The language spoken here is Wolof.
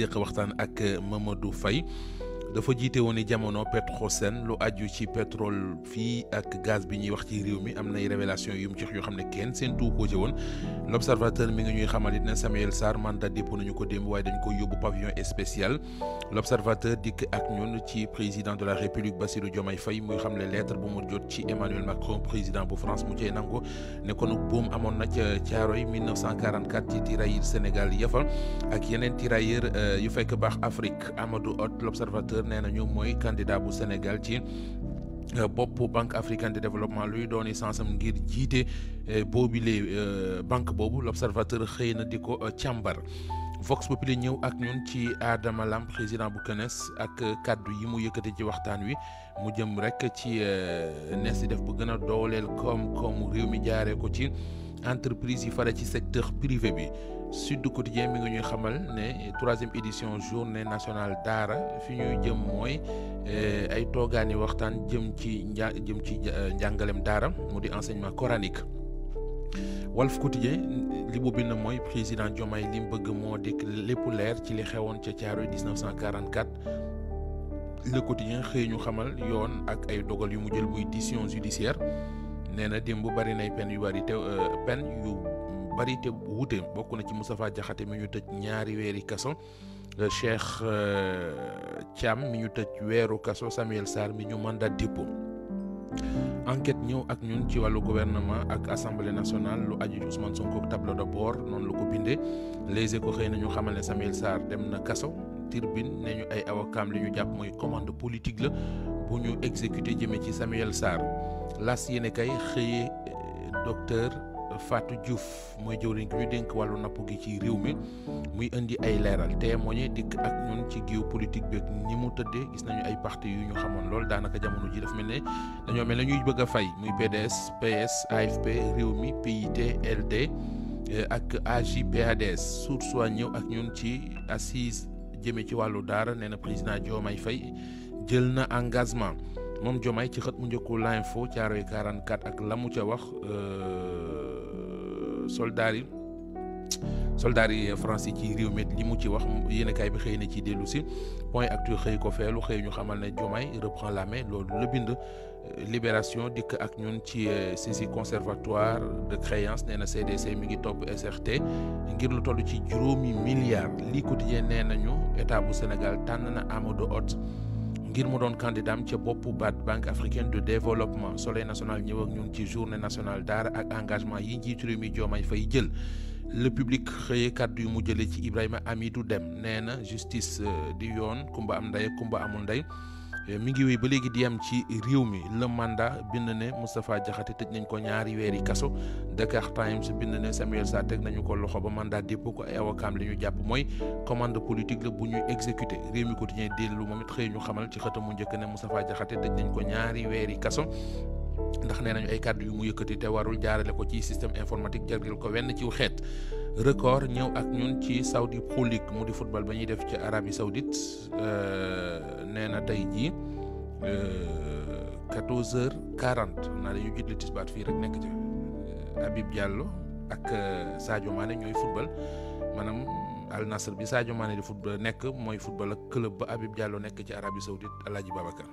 séq waxtaan ak Mamadou Faye dafa jiite woon ni jamono Petrosen lu aju ci pétrole fii ak gaz bi ñuy wax ci réew mi am nay révélation yu mu jox yoo xam ne kenn seen tuukoo ci woon l'observateur mi ngi ñuy xamal it ne Samuel Sarr mandat dépôt nañu ko démb waaye dañ ko yóbbu pavillon spécial l'observateur dikk ak ñun ci président de la république Bassirou Diomaye Faye muy xam ne lettre bu mu jot ci Emmanuel Macron président bu France mu cee nangu ne kon buum amoon na ca Thiaroye 1944 ci tirailleur Sénégal yafa ak yeneen tirailleur yu fekk baax Afrique Amadou Hott l'observateur nee nañu mooy candidat bu Sénégal ci bopp banque africaine de développement luy dooni sansam ngir jiite boobile banque boobu l'observateur xëy na di ko càmbar Vox Populi ñëw ak ñun ci Adama Lam président bu CNES ak kaddu yi mu yëkkati ci waxtaan wi mu jëm rek ci nees di def bu gën a dooleel koom-koomu réew mi jaaree ko ci entreprise yi fare ci secteur privé bi Sud Quotidien mi ngi ñuy xamal ne 3e édition journée nationale daara fi ñuy jëm mooy ay toogaani waxtaan jëm ci njàngalem daara mu di enseignement coranique Walf Quotidien li mu bind mooy président Diomaye li mu bëgg moo dikk lépp leer ci li xewoon ca Thiaroye 1944 Le Quotidien xëy ñu xamal yoon ak ay dogal yu mu jël muy décision judiciaire nee na démb bari nay peine yu bari te bari te wuute bokk na ci Moustapha Diakhaté mi ñu tëj ñaari weeri kaso Cheikh Thiam mi ñu tëj weeru kaso Samuel Sarr mi ñu mandat dépôt enquête ñëw ak ñun ci wàllu gouvernement ak assemblée nationale lu aju ci Ousmane Sonko tableau de bord noonu la ko bindee Les Échos xëy na ñu xamal ne Samuel Sarr dem na kaso Tribune ne ñu ay avocat li ñu jàpp mooy commande politique la bu ñu exécuté jëmee ci Samuel Sarr L'As yéene kay xëyee docteur Fatou Diouf mooy jëwriñ ki ñu dénk wàllu napp gi ci réew mi muy indi ay leeral témoigné dikk ak ñun ci géopolitique bi ak ni mu tëddee gis nañu ay parti yu ñu xamoon lool daanaka jamono ji daf mel ne dañoo mel ne ñuy bëgg a fay muy PDS PS AFP réew mi PIT LD ak AJ/PADS Source A ñëw ak ñun ci assise jëmee ci wàllu daara nee na président Diomaye Faye jël na engagement moom Diomaye ci xët mu njëkku l'info Thiaroye 44 ak la mu ca wax soldaar yi France yi ci réew mi li mu ci wax yéenekaay bi xëy na ci dellu si point actu xëy ko feelu xëy ñu xamal ne Diomaye reprend la main loolu la bind Libération dikk ak ñun ci saisie conservatoire de créance nee na CDC mi ngi topp SRT ngir lu toll ci juróomi milliards lii quotidien nee nañu état bu Sénégal tànn na Amadou Hott ngir mu doon candidat ca boppu banque africaine de développement Soleil national ñëw ak ñun ci journée nationale daara ak engagement yi njiitu réew mi Diomaye Faye jël le public xëyee kàddu yu mu jëlee ci Ibrahima Amidou Dème nee na justice di yoon kumba am ndey kumba amul ndey mi ngi wéy ba léegi di am ci réew mi le mandat bind ne Moustapha Diakhaté tëj nañ ko ñaari weeri kaso Dakar Times bind ne Samuel Sarr teg nañu ko loxo ba mandat dépôt ko ay avocat li ñu jàpp mooy commande politique la bu ñu exécuté réew mi quotidien dellu moom it xëy ñu xamal ci xëtam mu njëkk ne Moustapha Diakhaté tëj nañ ko ñaari weeri kaso ndax nee nañu ay kàddu yu mu yëkkati te warul jaarale ko ci système informatique jagleel ko wenn ci xeet record ñëw ak ñun ci Saudi Pro League mu di football ba ñuy def ci Arabie Saoudite nee na tey jii 14h40 naa dañu jitli tisbaat fii rek nekk ci Habib Diallo ak Sadio Mané ñooy football maanaam Al Nassr bi Sadio Mané di football nekk mooy football ak club ba Habib Diallo nekk ci Arabie Saoudite Alaaji Babacar